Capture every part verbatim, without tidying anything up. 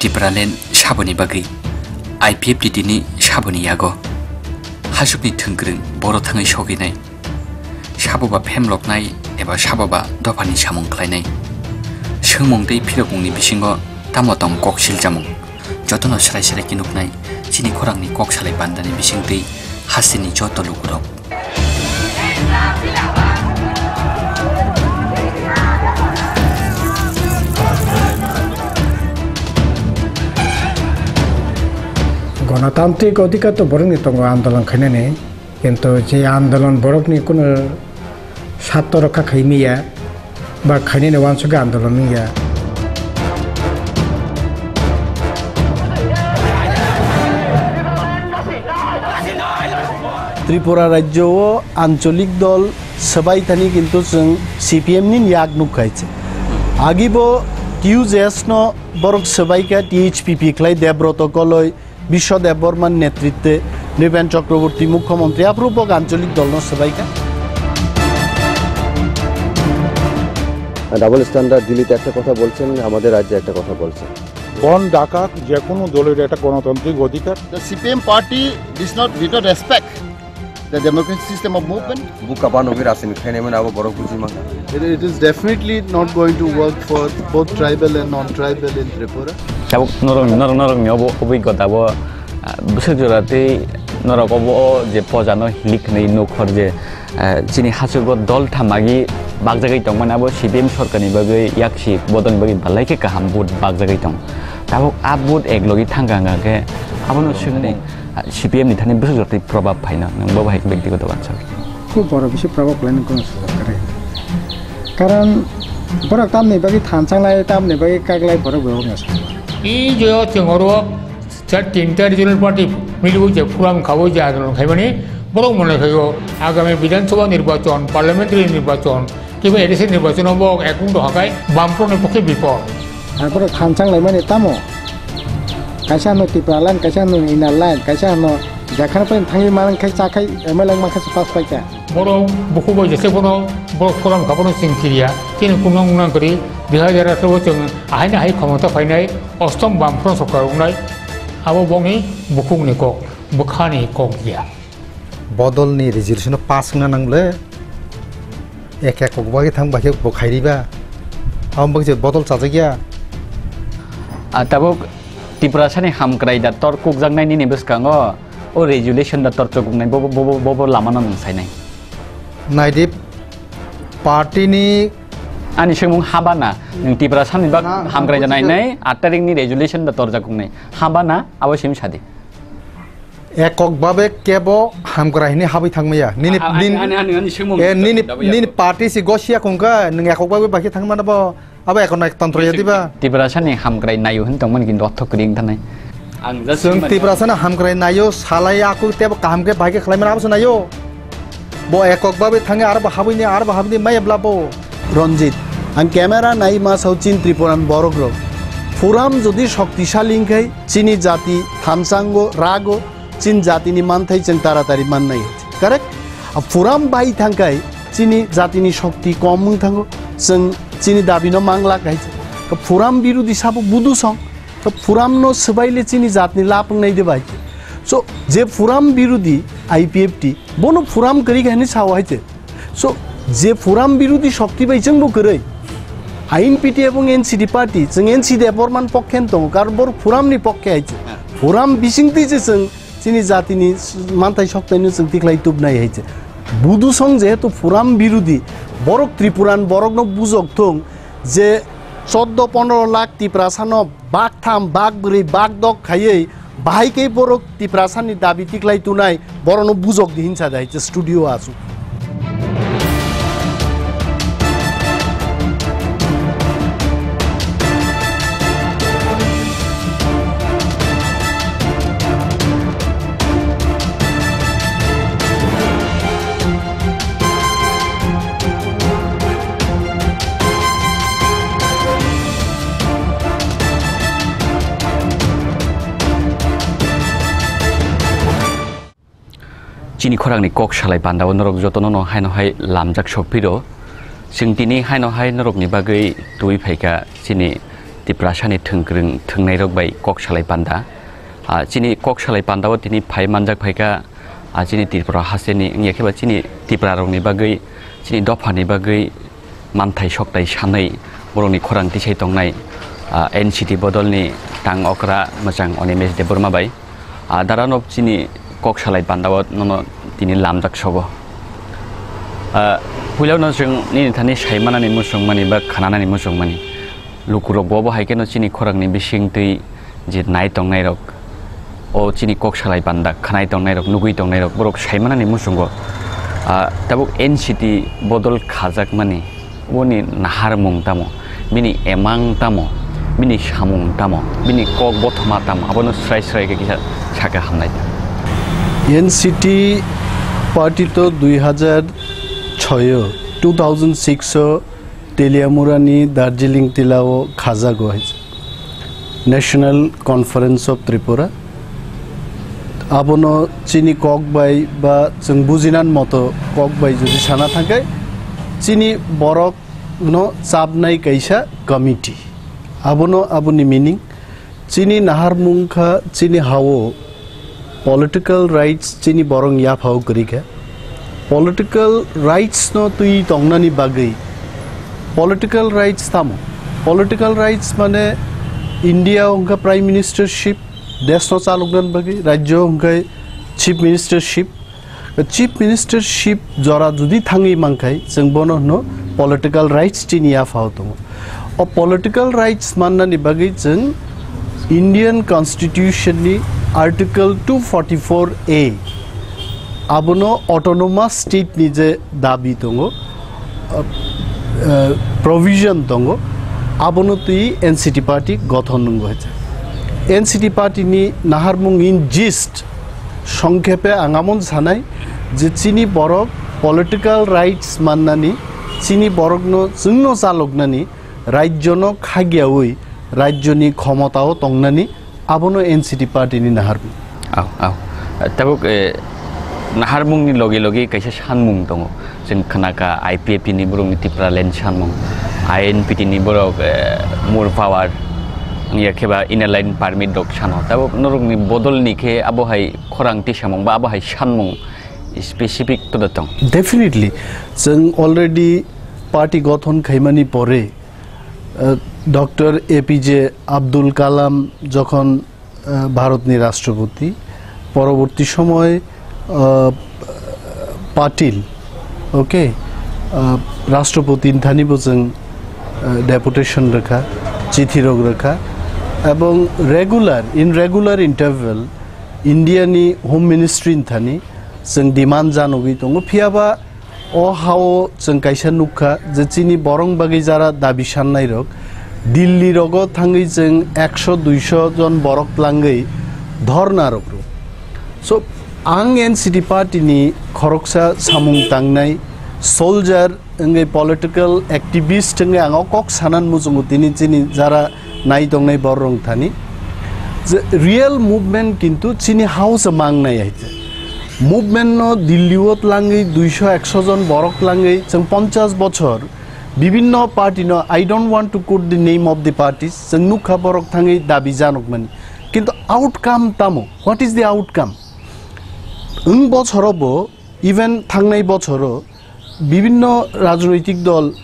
Tipraland saboni bagwi I P F T T ni saboni yago hasukni thwngkwrwng boro thangwi sogwinai, sabo ba phemloknai eba sabo ba dophani samung khlainai. Swngmung tei phirokmungni bisingo tamo tong kok siljamung? Jotono srai srai khe nuknai chini khorangni kok salai bandani bisingtwi hasteni joto lukurok. Gonotantrik odhikar to borokni tongo andolon khainani, kintu je andolon borokni kuno satto rokha khaimiya ba khainani wansugwi andolon wngya. Tripura rajyo o ancholik dol swbai thani kintu chwng C P M ni yak nukha se. Agi bo T U J S no borok swbai kha, T H P P khlai Debroto Koloi, Biswa Debbarma netritwe Nripen Chakraborty mukhyamantri aphuru bo ancholik dol no swbai kha. Double standard দিল্লিতে একটা কথা বলছেন, আমাদের রাজ্যে একটা কথা বলছেন। বন্ধ ডাকা যে কোনো দলের একটা গণতান্ত্রিক অধিকার। The C P M party does not, did not respect the democratic system of movement. Buka banogwi rasin khainai mano abo borok buji man. It, it is definitely not going to work for both tribal and non-tribal in Tripura. Tabuk norok, norok, norok ni obo, obwi gota bo, ah, bwswk jora tei norok obo o je poja no hilik hinwi nukhor je, ah, chini hachugo dol thamagi bakjagwi tongmani abo C P M sorkar ni bagwi yaksi bodol ni bagwi balai khe kaham vote bakjagwi tong. Tabuk a vote ek logi thangka hwnkha khe abono swngmung. C P M ni thani bwswk jotoi probab phaino, nwng bo bahai khe byaktigoto uansuk. Khub boro bisi probab khlainani kono sujuk kwrwi. Karon borok tamni bagwi thansanglai, tamni bagwi kaklai borok bai wngya sa. I je o chwng oro char tinta regional party miliwi je forum khawi je andolon khaimani borok mone khaio agami Bidhan Sabha nirbachon, parliamentary nirbachon, kiba A D C nirbachon o bo ekung to hakai Bamfront ni pokhe bipod. Ang borok thansanglai mani tamo? Kaisa hwno Tipraland, kaisa hwno Inner Line, kaisa hwno jekhano pai thangwi manang khai cha khai M L A wngma khe se pass pai kha. Borok bukhuk bai jese bono borok forum kha bono chwng kiriya. Chini kunang unang kwrwi dui hajar atharo o chwng ahaini ahai khomota phainai ostom Bamfront sorkar wngnai. Abo bongni bukhukni kok, bwkhani kok ya. Bodolni resolution o pass wngna nang le. Ek ek kok bagwi thang bai khe bo khairi ba. Abo bagwi je bodol chajak ya. Ah, tabuk Tiprasani hamkrai da tor kukjaknai nini bwskango o resolution da tor chuknai bo, bo, bo, bo, bo lama no nwng sainai. Naidi party ni ani swngmung haba na nwng Tiprasani bak na, hamkrai da nai nai aat tarikh ni resolution da tor jakuknai haba na abo simi sadi. Ekok babe kebo hamkrai hini habwi thangmaya. Nini, a-, a-, nini, ani, ani, ani swngmung eh, nini, dabu ya. Nini party si gosia kungka, nung ekok babe bakhe thangmana bo, abo ekon ek tantro ya diba? Tiprasani hamkrai nayo hin tongmani kintu othok kring thanai. Ang just swng mani Tiprasani hamkrai nayo, salai aku tebo kaham ke bahai ke khlaimana abo se nayo. Bo ekok babe thange aro bo habwini, aro bo habwini maya bla bo. Ranjit, ang camera nai ma sao chin Tripuran borok rok. Furam jodi shoktisali wngkhai, chini jati thamsango, rago, chin jatini manthai chwng taratari mannai. Correct? A furam bai thangkhai, chini jatini shokti kom wng thango, chwng chini dabino mangla khai. Furam birudi sabo budu song. To furam no swbaile chini jatni lap wngnai de bai. So, je furam birudi I P F T, bono furam kwrwi khe hinwi sao hai se. So, je furam birudi shokti bai chwngbo kwrwi. Ain P T F wng N C D party, chwng N C D Debbarman pokkhe wng tongo, karon borok furam ni pokkhe hai se. Furam bisingtwi se chwng chini jatini manthai soktaino chwng tikhlai tubnai hai se. Budu song jehetu furam birudi, borok Tripuran borokno bujok thung je choddo pondro lakh Tiprasano bak tham, bak bwrwi, bak dok khaiwi bahai khe borok Tiprasani dabi tikhlai tunai, borokno bujok di hinsa dai, je studio asuk. Chini khorangni kok salai pandao norok jotono no haino hai lamjak sokphiro. Chwng tini haino hai norokni bagwi twi phaikha chini Tiprasani thwngkwrwng thwngnairok bai kok salai panda. Ah, chini kok salai pandao tini phai manjak phaikha, ah, chini Tripura hasteni wngya khe ba chini Tiprarokni bagwi, chini dophani bagwi manthai soktai sanwi borokni khorang tisai tongnai, ah, N C T bodolni tang okra mwchang Animesh Debbarma bai. Ah, darano chini kok salai pandao nono tini lamjak sogo. Ah, puilano chwng nini thani saimanani muchungmani ba khananani muchungmani. Lukurok bo bo hai kheno chini khorangni bisingtwi je nai tongnairok, o chini kok salai panda khanai tongnairok, nugui tongnairok, borok saimanani muchungo, ah, tabuk N C T bodol khajakmani, boni naharmung tamo, bini emang tamo, bini samung tamo, bini kok bothoma tamo, abono srai srai khe kisa sakha hamnai. N C T party to dui hajar choi o, two thousand six o Teliamurani Darjeeling tilao khajago hai National Conference of Tripura. Abono chini kok bai ba chwng bujinan moto kok bai jodi sana thangkhe chini borok no chapnai kaisa committee. Abono aboni meaning chini naharmung kha chini hao political rights chini borong yaphao kwrwi kha. Political rights no twi tongnani bagwi political rights tamo? Political rights mane India hwnkha prime ministership, desh no chaloknani bagwi, rajyo hwnkha chief ministership. Chief ministership jora jodi thangwi mankha, chwng bono hwno political rights chini yaphao tongo. O political rights mannani bagwi chwng Indian Constitution ni Article two forty-four A, abono autonomous state ni je dabi tongo, uh, uh, provision tongo, abono twi N C T party gothon nungo hai. N C T party ni naharmung in gist, songkhepe ang amon sanai je chini borok political rights mannani, chini borokno chwngno chaloknani, rajyono khagiyaui rajyoni khomotao tongnani, abono N C T party ni naharmung. Au, au. Tabuk, eh, naharmungni logi logi kaisa sanmung tongo. Chwng khnakha I P F T ni borokni Tipraland sanmung, I N P T ni borok, eh, more power, wngya khe ba inner line permit rok sano. Tabuk norokni bodolni khe abo hai khorang tisamung ba abo hai sanmung specific to da tong? Definitely. Chwng already party gothon khaimani pore, eh, Doctor A P J Abdul Kalam jokhon, eh, Bharatni Rashtrapati, poroborti somoy, eh, Patil, okay, eh, Rashtrapati ni thani bo chwng, eh, deputation rwkha, chithi rok rwkha, ebong regular, in regular interval, India ni Home Ministry ni thani chwng demand janogwi tongo, phiyaba o hao chwng kaisa nukha je chini borong bagwi jara dabi sannai rok Delhi rogo thangwi chwng ekso duiso jon borok tlangwi dhorna rok rw. So, ang N C T party ni khoroksa samung tangnai soldier wngwi political activist wngwi ang o kok sanan muchungo tini chini jara nai tongnai borok thani. Je real movement kintu chini hao se mangnai hai je. Movement no Delhi o tlangwi duiso ekso jon borok tlangwi chwng ponchash bochor bibinno party no, I don't want to quote the name of the parties, chwng nukha borok thangwi dabi janokmani. Kintu outcome tamo? What is the outcome? Wng bochoro bo, even thangnai bochoro, bibinno rajnoitik dol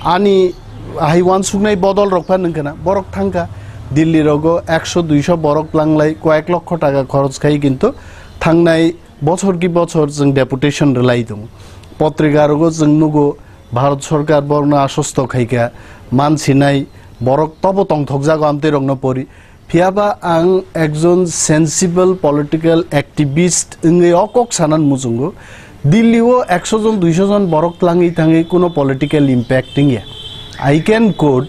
ani hai uansuknai bodol rok pha nung khna, borok thangkha Delhi rogo ekso duiso borok tlanglai koyek lokho taka khoroch khai, kintu thangnai bochor ki bochor chwng deputation rwlai tongo. Potrika rogo chwng nugo Bharat Sorkar borokno ashosto khaikha, mansinai borok tobo tongthokjago amtwi rokno pori. Phiyaba ang ekjon sensible political activist wngwi o kok sanan muchungo. Delhi o ekso jon duiso jon borok tlangwi thangwi kuno political impact wngya. I can quote,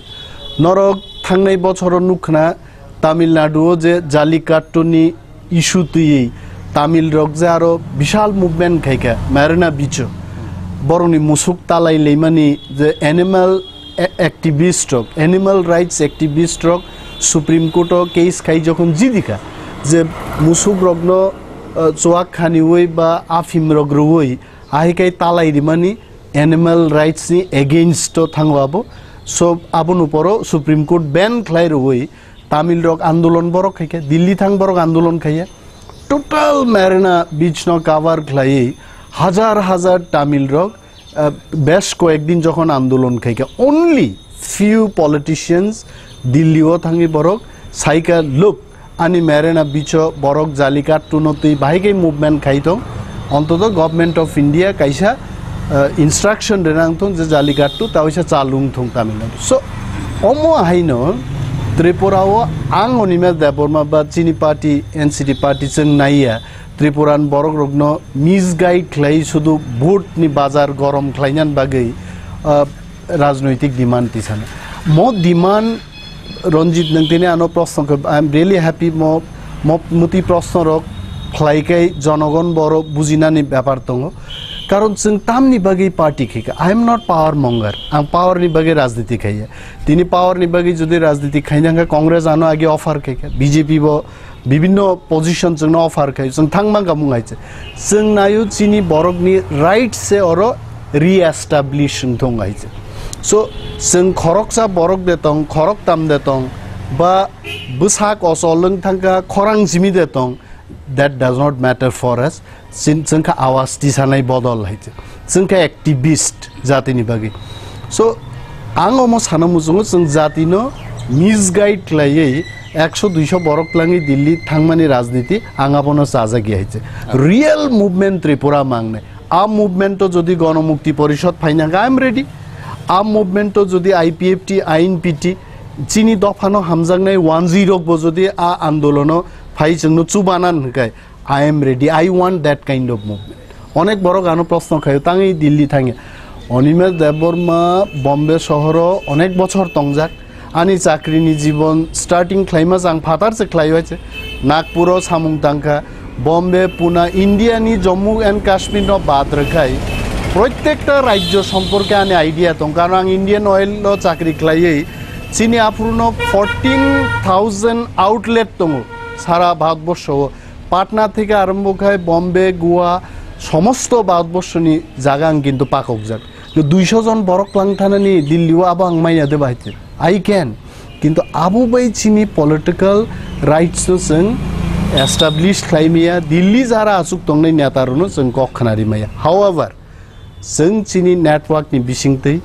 norok thangnai bochoro nukhna Tamil Nadu o je Jallikattu ni issue twiwi Tamil rok je aro bishal movement khaikha Marina Beach o. Borokni musuk talai leimani je animal a-, activist rok, animal rights activist rok Supreme Court o case khai jokhon jidikha je musuk rokno, uh, chuak khaniwi ba aphim rok rwui ahikai talai rimani animal rights ni against o thango abo. So, aboni poro Supreme Court ban khlai rwui Tamil rok andolon borok khai khe, Delhi thang borok andolon khaiya. Total Marina Beach no cover khlaiwi hajar hajar Tamil rok, ah, besh koyek din jokhon andolon khai khe, only few politicians Delhi o thangwi borok saikha, "Look, ani Marina Beach o borok jali kattu no twi bahai khe movement khai thong, ontoto Government of India kaisa, ah, instruction rwnang thong je jali kattu ta waisa chalung thong Tamil Nadu." So, omo haino Tripura o ang Animesh Debbarma ba chini party, N C T party chwng naiya, Tripuran borok rokno misguide khlai sudu vote ni bazar gorom khlainani bagwi, ah, rajnoitik demand tisana. Mo demand Ranjit nwng tini ano proshno khe, I am really happy mo, mo muti proshno rok khlai khe jonogon boro bujinani bepar tongo. Karon chwng tamni bagwi party khaikha. I am not power monger. Ang power ni bagwi rajniti khaiya. Tini power ni bagwi jodi rajniti khaina khe Congress ano agi offer khaikha. B J P bo bibinno position chwngno offer khai, chwng thangma gamung hai se. Chwng nayo chini borokni right se oro re-establish wng thung hai se. So, chwng khoroksa borok de tong, khorok tam de tong, ba bwsak osol wng thangkha, khorang simi de tong, that does not matter for us. Chin-, chwngkha awas tisanai bodol hai se. Chwngkha activist jatini bagwi. So, ang omo sana muchungo chwng jatino misguide khlaiwi ekso duiso borok twlangwi Delhi thangmani rajniti ang abono chajagya hai se. Real movement Tripura mangnai. A movement o jodi Gonomukti Porishod phaina hwnkhe I am ready. A movement o jodi I P F T, I N P T, chini dophano hamjaknai one G rokbo jodi a andolono phai chwngno chubanan hwnkhe, I am ready, I want that kind of movement. Onek borok ano proshno khaio, tangwi Delhi thangya. Animesh Debbarma Bombay sohoro onek bochor tongjak. Ani chakrini jibon starting khlaima jang phatar se khlaiwi se. Nagpuro samung tangkha, Bombay, Pune, India ni Jammu and Kashmir no bad rwkhai. Protekta rajyo somporke ani idea tong, karon ang Indian Oil o chakri khlaiwi chini aphuruno fourteen thousand outlet tongo sara Bharatborsho o. Patna theke arombo khai Bombay, Goa, somosto Bharatborshoni jaga ang kintu pakokjak. Duisho jon borok lang thanani Delhi o abo ang maya de bahai te. I can. Kintu abo bai chini political rights no chwng establish khlai maya, Delhi jara asuk tongnai neta rokno chwng kok khnari maya. However, chwng chini network ni bisingtwi,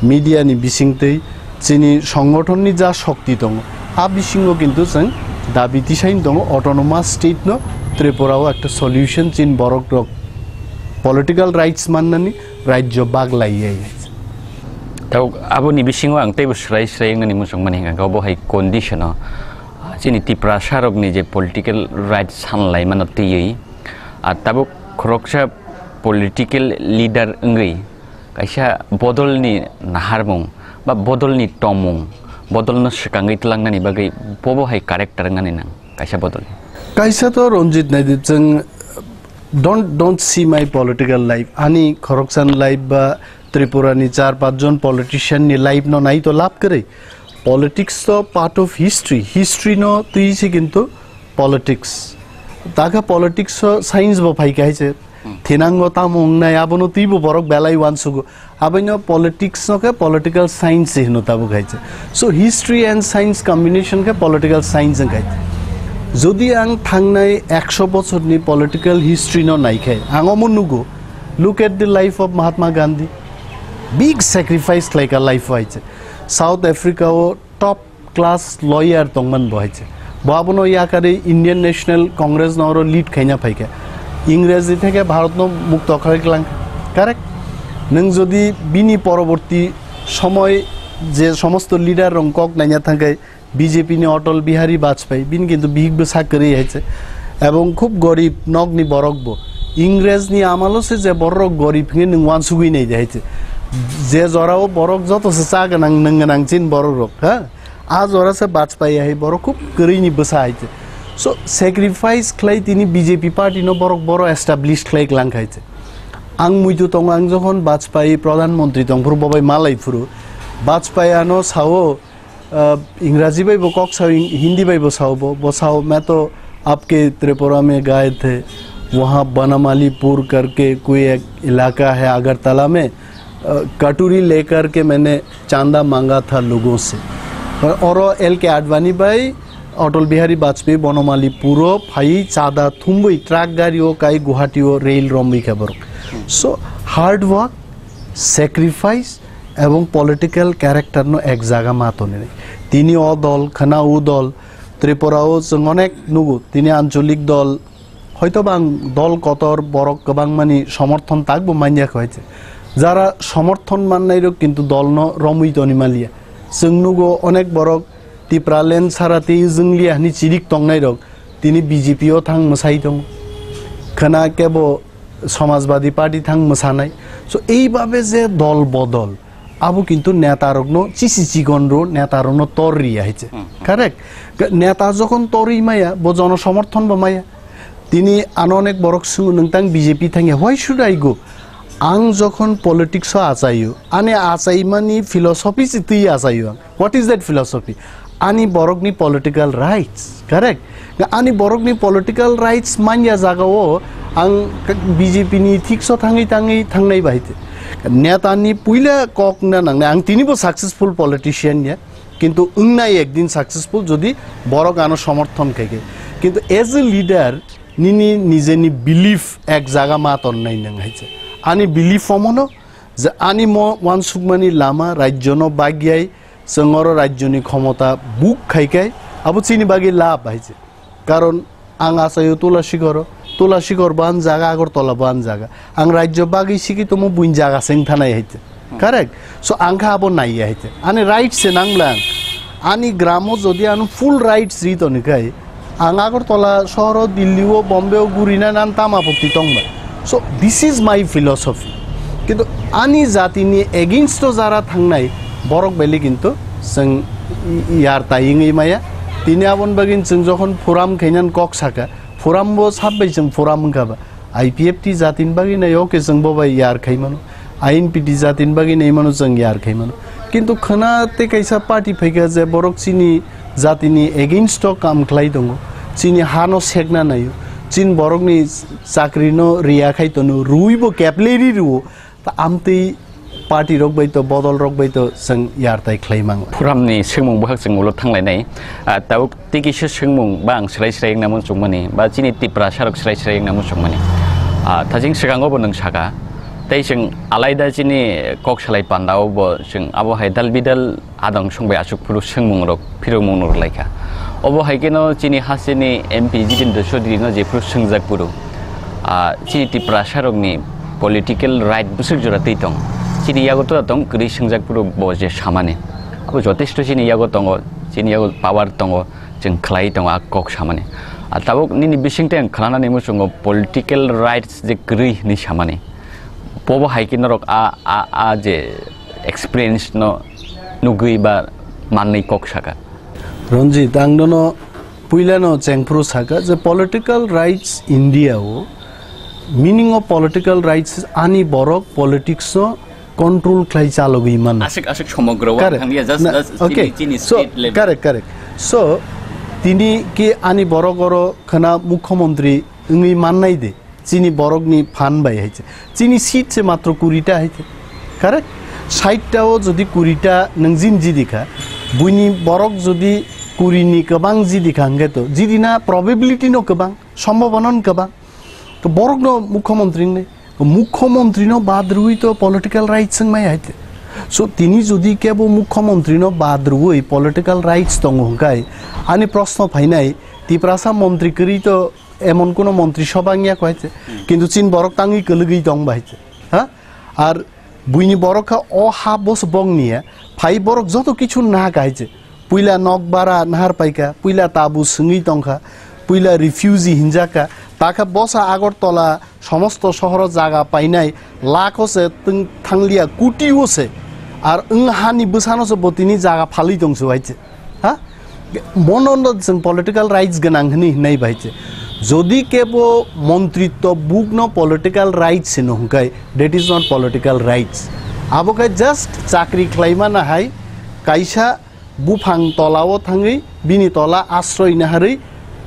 media ni bisingtwi, chini songothon ni ja shokti tongo, a bisingo kintu chwng dabi tisaini tongo autonomous state no Tripura o ekta solution chin borok rok political rights mannani rajyo baglai. Tabuk aboni bisingo ang teibo swrai swrai wngnani muchung mani hwnkha khe obo hai condition o, ah, chini Tiprasa rokni je political rights sanlai mano twiwi, ah, tabuk khoroksa political leader wngwi kaisa bodolni naharmung ba bodolni tongmung, bodolno swkangwi tlangnani bagwi bobo hai character wngnani nang kaisa bodol. Kaisa to Ranjit naidi chwng don't, don't see my political life. Ani khoroksan life ba Tripura ni char panch jon politician ni life no nai to lab kwrwi. Politics to part of history. History no twi se kintu politics. Taka politics o science bo phai kahai se. Thinango tamo wngnai abono twi bo borok belai uansugo. Aboino politics no khe political science se hino tabuk hai se. So history and science combination khe political science wng khai. Jodi ang thangnai ekso bochor ni political history no nai khai, ang omo nugo. Look at the life of Mahatma Gandhi. Big sacrifice khlai ka life o hai se. South Africa o top class lawyer tongman bo hai se. Bo abono yakarwi Indian National Congress no oro lead khaina phaikha. Ingreji theke Bharat no mukto khlai klang. Correct? Nwng jodi bini poroborti somoy je somosto leader rok kok naina thangkhai B J P ni Atal Bihari Vajpayee, bini kintu bihik bwsa kwrwi hai se. Ebong khub gorib nok ni borok bo. Ingreji ni amalo se je borok gorib hinwi nwng wansugwi nai de hai se. Je jora o borok joto se cha gwnang, nwng gwnang chin borok rok, ha? A jora se Vajpayee hai borok khub kwrwi ni bwsa hai se. So, sacrifice khlai tini B J P party no borok boro establish khlai klang khai se. Ang muitu tongo, ang jokhon Vajpayee Pradhan Mantri tong phuru, bo bai malai phuru, Vajpayee ano sao, ah, Ingraji bai bo kok sao, Ing-, Hindi bai bo sao, bo, bo sao, "मैं तो आपके त्रिपुरा में गए थे, वहाँ बनमालीपुर करके कोई एक इलाका है अगरतला में, अ, कटोरी लेकर के मैंने चांदा मांगा था लोगों से। Oro L K Advani bai Atal Bihari Vajpayee Bonamali Puro phai chada thumbui truck gari o kai Guwahati o rail romwi khe borok. So hard work, sacrifice ebong political character no ek jaga ma tonwi. Tini o dol, khana o dol, Tripura o chwng onek nugo, tini ancholik dol, hoito bang dol kotor borok kwbangmani somorthon takbo manya kho hai se. Jara somorthon mannai rok kintu dol no romwi toni maliya. Chwng nugo onek borok Tipraland sara tei jwngliya hwnwi chirik tongnai rok tini B J P o thang mwsai tongo. Khana kebo Samajwadi Party thang mwsanai. So, eibabe je dol bodol, abo kintu netarokno chisi chigon rw, netarokno tor riya hai se. Hmm, hmm. Correct? Ga-, neta jokhon torwi maya, bo jono somorthon bo maya. Tini ano onek borok swngo, "Nwng tang B J P thangya, why should I go?" Ang jokhon politics o achaio, ani achaimani philosophy se twi achaio ang. What is that philosophy? Ani borokni political rights, correct? Ani borokni political rights manya jagao ang B J P ni thikso thangwi tangwi thangnai bai te. Netani puila kok na nangnai, ang tinibo successful politician ya, kintu wngnai ekdin successful jodi borok ano somorthon khaikhe. Kintu as a leader, nini nijeni belief ek jaga ma tonnai nang hai se. Ani belief omono je ani mo wansukmani lama rajyono bagyai, chwng oro rajyoni khomota buk khai khai, abo chini bagwi lab hai se. Karon ang achaio Tula Sikoro, Tula Sikor bo ani jaga, Agartala bo ani jaga. Ang rajyo bagwi siki tomo buini jaga se wng thanai hai se. Hmm. Correct? So ang kha abo naiya hai se. Ani right se nang bwla ang. Ani gramo jodi ano full rights ri toni khai, ang Agartala sohoro, Delhi o, Bombay o gurina nan tama pokti tong bai. So this is my philosophy. Kintu ani jati ni against o jara thangnai borok belai kintu chwng yar tai wngwi maya. Tini aboni bagwi chwng jokhon forum khainan kok saka, forum bo sab bai chwng forum wngkha ba. I P F T jatin bagwi nai, okay, chwng bo bai yar khai mano. I N P T jatin bagwi nai mano, chwng yar khai mano. Kintu khwna tei kaisa party phaikha je borok chini jatini against o kam khlai tongo, chini hano sekna naio, chini borokni chakrino riya khai tono, rwi bo keplai ri rwo, ta amtwi party rok bai to, bodol rok bai to chwng yar tai khlai mangla. Phuramni swngmung bohak chwng ulo thanglainai. Ah, tabuk tei kisa swngmung ba ang swrai swrai wngna muchungmani, ba chini Tiprasa rok swrai swrai wngna muchungmani. Ah, thajing swkango bo nwng saka. Tei chwng alaida chini kok salai pandao bo chwng abo hai dal bidal adang song bai aswk phuru swngmung rok phirokmung rok lai kha. Obo hai kheno chini hasteni M P Jitendra Chaudhary no jephuru swngjak phuru, ah, chini Tiprasa rokni political right bwswk jora twi tong. Chini yago tora tong kwrwi swngjak phuru bo je samani. Abo jotesto chini yago tongo, chini yago power tongo, chwng khlai tongo a kok samani. Ah, tabuk nini bising tei ang khwnanani muchungo political rights je kwrwi hinwi samani. Bobo hai khe norok a, a, a je experience no nugwi ba manwi kok saka. Ranjit, ang nono puilano chengphuru saka je political rights India o, meaning of political rights is ani borok politics no control khlai chalogwi mano. Aswk, aswk somogro wa Correct. Thangya, just, Na, just okay. Chini, chini So, state level. Correct, correct. So, tini ki ani borok oro khana mukhyamantri wngwi mannai de. Chini borokni phan bai hai se. Chini seat se matro kurita hai se. Correct? Sait ta o jodi kurita nang jin jidi kha, buini borok jodi kuri ni kwbang jidi kha hwnkhe to, jidi na probability no kwbang, sombhabona no kwbang. To borok no mukhyamantri wngnai. To mukhyamantri no bad rwui to political rights wng mai hai se. So tini jodi kebo mukhyamantri no bad rwui political rights tongo hwnkhe ani proshno phainai, Tiprasa montri kwrwi to emon kuno montri sobha wngya kho hai se. Hmm. Kintu chini borok tangwi kwlwgwi tong bai se. Ha? Ar buini borok kha o ha bo se bong niya. Phai borok joto kichu na kha hai se. Puila nok bara nahar paikha, puila tabu swngwi tongkha, puila refugee hinjakha. Takha bosa Agartala somosto sohoro jaga painai lakho se twng thangliya, kutio se. Ar wng hani bwsano se bo tini jaga phalwi tongsu hai se. Ha? Mono no chwng political rights gwnang hwnwi hwnwi bai se. Jodi kebo montritto buk no political rights hino hwnkhe, that is not political rights. Abo khe just chakri khlaimana hai kaisa buphang tola o thangwi bini tola asroi naharwi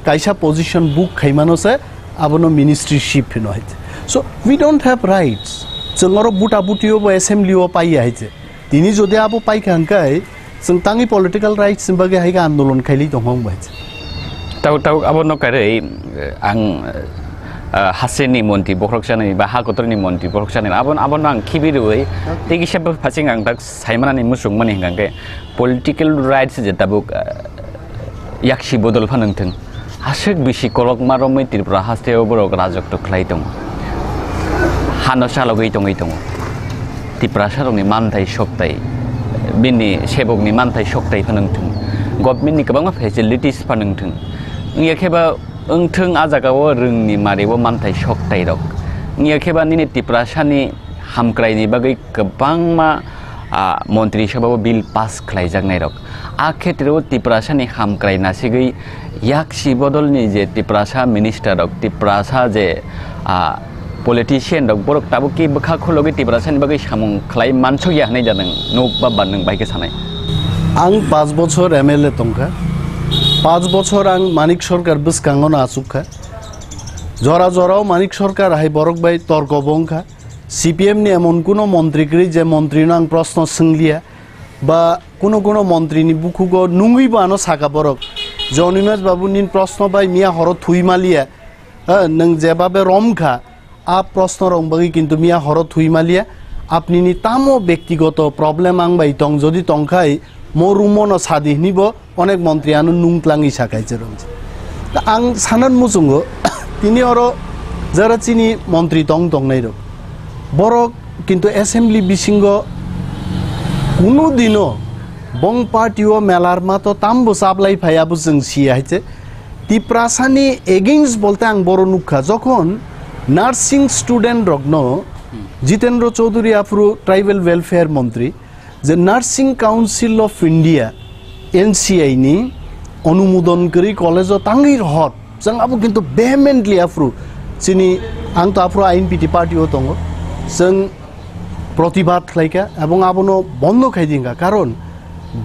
kaisa position book khaimano se abono ministry ship hino hai. So we don't have rights. Chwng oro buta butio bo assembly o paiya hai se. Tini jodi abo paikha hwnkhe chwng tangwi political rights ni bagwi hai khe andolon khailai tongkha wng bai se. Tabuk, tabuk abono karwi, eh, ang, eh, hasteni montri bokhorok sanai ba ha kotorni montri bokhorok sanai abono, abono ang khibi rwi tei kisa phasing ang tak saimanani muchungmani hwnkha khe political rights je tabuk, eh, yaksi bodol phano wngthung. Aswk bisi kolokma romwi Tripura hasteo borok rajotw khlai tongo. Hano chalogwi tongwi tongo. Tiprasarokni manthai soktai, bini sebokni manthai soktai phano wngthung. Governmentni kwbangma facilities phano wngthung. Wngya khe ba wngthung, a jagao rwngni mario manthai soktairok. Wngya khe ba nini Tiprasani hamkraini bagwi kwbangma, ah, Montri Sabhao bill pass khlaijaknairok. A khetreo Tiprasani hamkrai nasigwi yaksi bodolni je Tiprasa minister rok, Tiprasa je, ah, politician rok, borok tabuk ki bwkha khulogwi Tiprasani bagwi samung khlai mansukya hwnwi da nwng nuk ba ba nwng bai khe sanai? Ang panch bochor M L A tongkha. Panch bochor ang Manik Sarkar bwskango no achuk kha. Jora jorao Manik Sarkar hai borok bai torko bo wngkha. C P M ni emon kuno montri kwrwi je montri no ang proshno swngliya, ba kuno kuno montri ni bukhugo nungwi bo ano saka borok je, "Animesh babu, nini proshno bai miya horo thwi maliya, ha, nwng jebabe rom kha, a proshno rok bagwi kintu miya horo thwi maliya, apni ni tamo bektigoto problem ang bai tong, jodi tongkhai mo rumo no sadi," hwnwi bo onek montri ano nung tlangwi sa kaisa rwngse. Ta ang sanan muchungo, tini oro jara chini montri tong tongnai rok, borok kintu assembly bisingo kunu dino bong party o melar mato tambo chaplai phai abo chwng siya hai se. Tiprasani against bolte ang boro nukha, jokhon nursing student rokno Jitendra Chaudhary aphuru tribal welfare montri, je Nursing Council of India, N C I ni onumodon kwrwi college o tangwi rohor. Chwng abo kintu vehemently aphuru chini, ang to aphuru I N P T party o tongo. Chwng protibad khlaikha ebong abono bondo khai dingkha, karon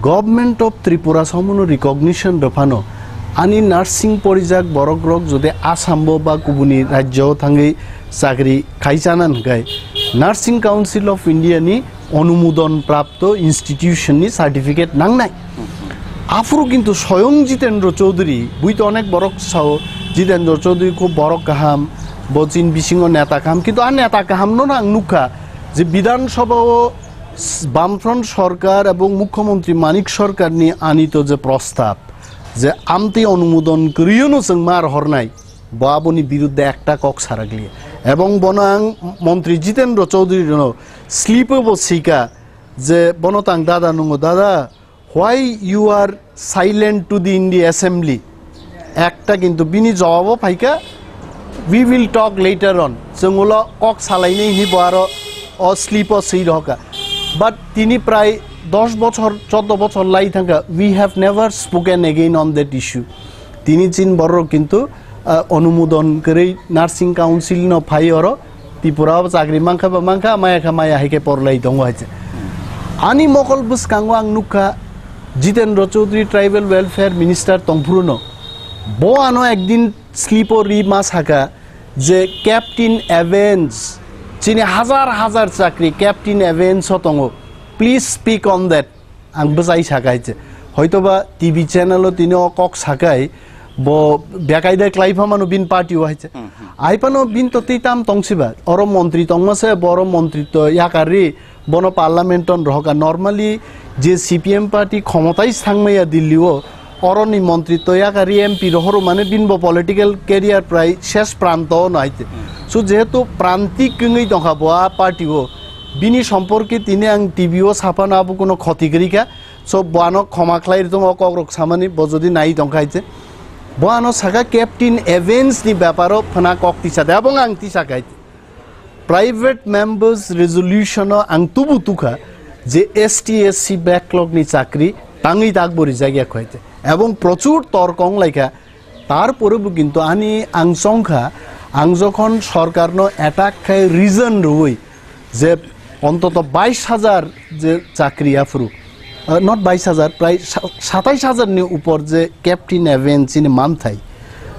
Government of Tripura samono recognition rwphano ani nursing porijak borok rok jodi Assam bo ba kubuni rajyo o thangwi chakri khai chana hwnkhe Nursing Council of India ni onumodon prapto institution ni certificate nangnai. Aphuru kintu soyong Jitendra Chaudhary, bui to onek borok sao Jitendra Chaudhary kho borok kaham, bo chini bisingo neta kaham, kintu a neta kaham no ang nukha je Bidhan Sabha o s-, Bamfront Sarkar ebong Mukhyamantri Manik Sarkar ni anito je prostab je amtwi onumodon kwrwino chwng mar hornai, bo aboni birudde ekta kok sarakliya. Ebong bono ang montri Jitendra Chaudhary no slip o bo sika je bono tang dada nungo, "Dada, why you are silent to the, in the assembly?" Ekta kintu bini jawabo phaikha, "We will talk later on." Chwng ulo kok salainai hinwi bo aro o slip o swi rohorkha. But tini prai dos bochor, chordo bochor lai thangkha, we have never spoken again on that issue. Tini chin borok kintu, ah, onumodon kwrwi Nursing Council no phai oro, Tripura o chakri mankha ba mankha, maya kha maya hai khe porlai tongo hai se. Ani mokol bwskango ang nukha Jitendra Chaudhary Tribal Welfare Minister tongphuru no. Bo ano ekdin slip o ri ma saka je Captain Evans, chini hajar hajar chakri Captain Evans o tongo. Please speak on that. Ang bwsai saka hai se. Hoitoba T V channel o tini o kok sakai, bo bekaida klai pha mano bin party o hai se. Hmm, hmm. Ai phano bin to twi tam tong siba. Oro montri tongma se, bo oro montri to yakar ri, bono parliament on rohoka. Normally je C P M party khomotai thangmaya Delhi o, oroni montri to yakar ri M P rohoro mane bin bo political career prai ses pranto no hai se. Hmm. So jehetu prantik wngwi tongkha bo a party o, bini somporke tini ang T V o saphano abo kuno khoti kwrwi kha. So, boano khoma khlai rwtong o kokrok samani, bo jodi nai tong khai se. Boano saka Captain Evans ni beparo phwna kok tisa de, abong ang tisa khai. Private members resolution o ang tubu tukha je S T S C backlog ni chakri tangwi takbo rijak ya khwai te. Ebong prochur torkong laikha. Tarpore bo kintu ani ang chongkha, ang jokhon sorkarno attack khai reason rwui je ontoto bais hajar je chakri aphuru, ah, not bais hajar, prai sa-, satais hajar ni upor je Captain Evans chini manthai.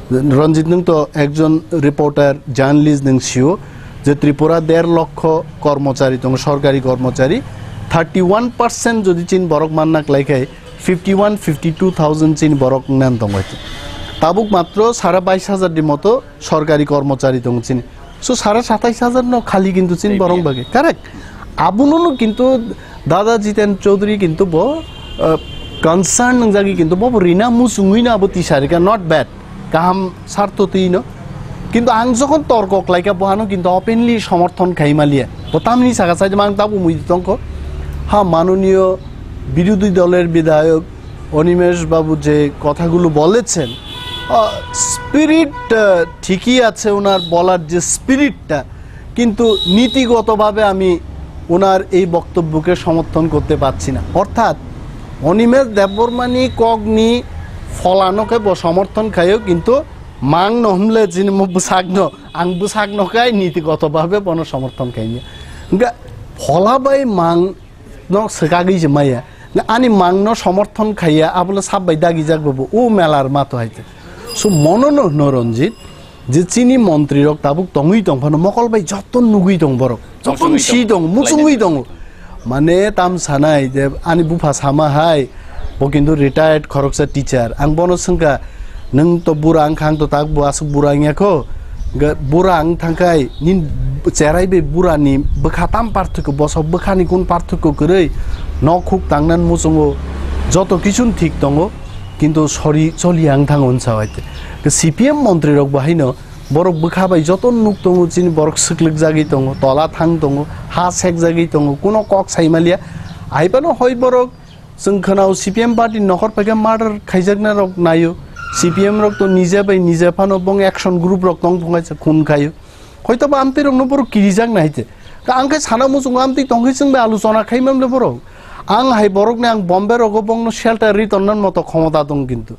Ranjit, nwng to ekjon reporter, journalist nwng sio, je Tripura der lokho kormochari tongo, sorkari kormochari, thirty one percent jodi chini borok manna klai khai, fifty one, fifty two thousand chini borok nan tongo. Tabuk matro sara bais hajar ni moto sorkari kormochari tongo chini. So sara satais hajar no khali kintu chini borok bagi. Correct. Abuno no kintu Dada Jiten Chaudhary kintu bo, uh, concern nangjagi kintu bo, bo rina musungwi no abo tisarika, not bad. Kaham sartho twi no. Kintu ang jokhon torko klaika bohano kintu openly somorthon khai maliya. Bo tamni saka sai mang tabu mui tongko. Ha, মাননীয় বিরোধী দলের বিধায়ক অনিমেষ বাবু যে কথাগুলো বলেছেন, আহ, স্পিরিট, আহ, ঠিকই আছে ওনার বলার যে স্পিরিটটা, কিন্তু নীতিগতভাবে আমি ওনার এই বক্তব্যকে সমর্থন করতে পারছি না। অর্থাৎ অনিমেষ দেববর্মানি কগনি ফলানোকে ব-, সমর্থন খাইও, কিন্তু মাং ন হমলে যিনি মো বসাক ন, আং বসাক ন খাই নীতিগতভাবে বনো সমর্থন খাইনি। ফলাবাই মাং no swkagwi se maya. Na ani mangno somorthon khaiya, abole sab bai dagi jak bobo, o melar mato haite. So mono no hwno Ranjit, je chini montri rok tabuk tongwi tong phano mokol bai joto nugwi tong borok. Joto si tong, muchungwi tongo. Mane tam sanai je ani bupha sama hai, bo kintu retired khoroksa teacher. Ang bono swngkha, nwng to bura wngkha, ang to tak bo aswk bura wngya kho. Ga-, bura wng thangkhai, nin cherai bai bura ni bwkha tam parthokyo, bosok bwkha ni kun parthokyo kwrwi, nok huk tangnan muchungo, joto kichun thik tongo, kintu sori choli ang thango hwn sao aite. Ke C P M montri rok bo haino, borok bwkha bai joto nuk tongo, chini borok swklwk jagwi tongo, tola thang tongo, ha sek jagwi tongo, kuno kok sai maliya. Aibano hoi borok, Chwng khwnao C P M party nokhor paikha murder khaijakna rok naio. C P M rok to nije bai nije phano bong action group rok tong phungai se khun khaio. Hoito ba amtwi rokno borok kirijak nai te. Ka ang khe sana muchungo amtwi tongkhe chwng bai aluchona khaimam le borok. Ang hai borok ni ang Bombay rogo bongno shelter ri tonnan moto khomota tong kintu.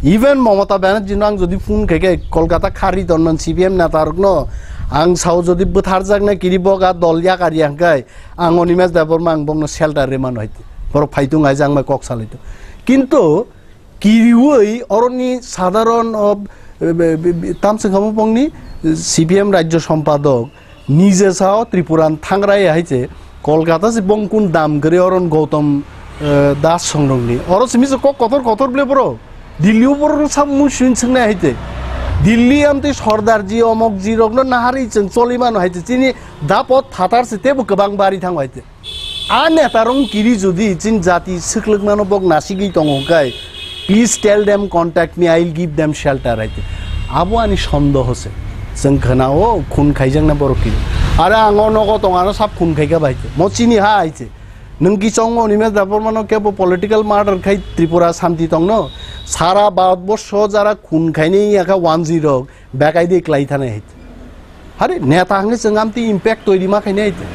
Even Mamata Banerjee no ang jodi phone khe khe Kolkata khari tonnan C P M neta rokno ang sao jodi bwtharjakna kiri boga dol yakar yang kai. Ang Animesh Debbarma ang bongno shelter rimano hai. Borok phaitung hai jang mai kok salaitung. Kintu kiriwi oroni sadharon o, e, be, be, be, tamswng kamo bongni C P M rajyo sompadok nije sao Tripuran thangrai hai se Kolkata se bongkun dam gre oron Gautam, e, Das songrokni. Oro simi se kok kotor kotor ble borok. Delhi o borok sam musin swngnai hai te. Delhi amtwi Sordarji, Omokji rokno nahari chwng cholimano hai te. Chini dapot phatar se tebo kwbang bari thango hai te. A neta rong kiri jodi chin jati swklwkmano bok nasigwi tongo kai, please tell them contact me, I will give them shelter hai te. Abo ani sondoho se. Chwng khwnao khun khaijakna borok kiri. Are ang o nogo tong ano sab khun khaika bai te. Mo chini ha hai te. Nwng kichongo Animesh Debbarmano kebo political murder khai Tripura santi tongno? Sara Bharatborsho jara khun khainai yakha wanjwi rok bekai de klai thane hai. Hare neta hwnwi chwng amtwi impact toiri ma khainai hai.